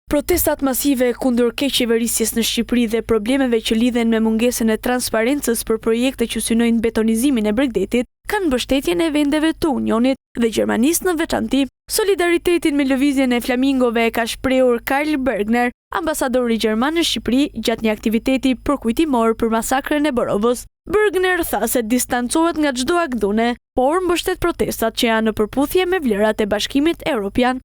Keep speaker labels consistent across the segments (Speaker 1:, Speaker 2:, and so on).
Speaker 1: Protestat masive kundër keqqeverisjes në Shqipëri dhe problemeve që lidhen me mungesën e transparencës për projekte që synojnë betonizimin e bregdetit, kanë mbështetjen e vendeve të Unionit dhe Gjermanisë në veçanti. Solidaritetin me lëvizjen e flamingove e ka shprehur Karl Bergner, ambasadori gjerman në Shqipëri gjatë një aktiviteti përkujtimor për masakrën e Borovës. Bergner tha se distancohet nga çdo akt dhune, por mbështet protestat që janë në përputhje me vlerat e Bashkimit Europian.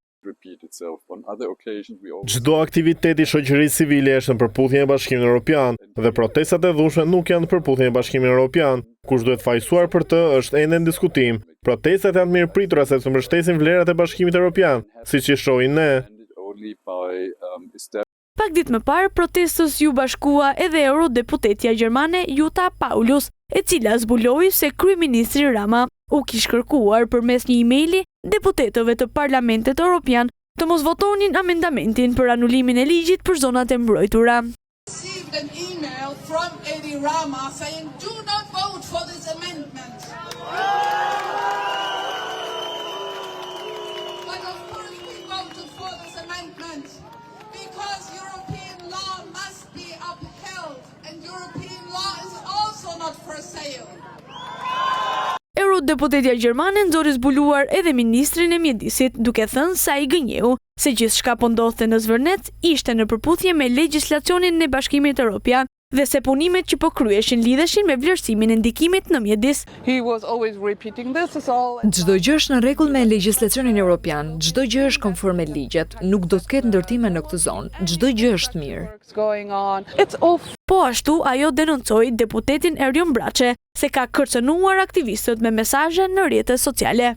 Speaker 2: Çdo aktivitet i shoqërisë civile është në përputhje me Bashkimin Europian dhe protestat e dhunshme nuk janë në përputhje me Bashkimin Europian. Kush duhet fajësuar për të është ende në diskutim. Protestat janë të mirëpritura sepse mbështesin vlerat e Bashkimit Europian, siç i shohim ne.
Speaker 1: Pak ditë më parë, protestës iu bashkua edhe eurodeputetja gjermane Jutta Paulus, e cila zbuloi se kryeministri Rama u kish kërkuar përmes një emaili deputetëve të Parlamentit Europian të mos votonin amendamentin për anulimin e ligjit për zonat e mbrojtura.
Speaker 3: received an email from Edi Rama saying do not vote for this amendment. But of course we voted for this amendment because European law must be upheld and European law is also not for sale.
Speaker 1: Eurodeputetja gjermane nxori zbuluar edhe ministrin e Mjedisit, duke thënë se ai gënjeu, se gjithçka po ndodhte në Zvërnec ishte në përputhje me legjislacionin e Bashkimit Europian dhe se punimet që po kryeshin lidheshin me vlerësimin e ndikimit në mjedis.
Speaker 4: Çdo gjë është në rregull me legjislacionin europian, çdo gjë është konform me ligjet, nuk do të ketë ndërtime në këtë zonë, çdo gjë është mirë.
Speaker 1: Po ashtu ajo denoncoi deputetin Erion Braçe se ka kërcënuar aktivistët me mesazhe në rrjetet sociale.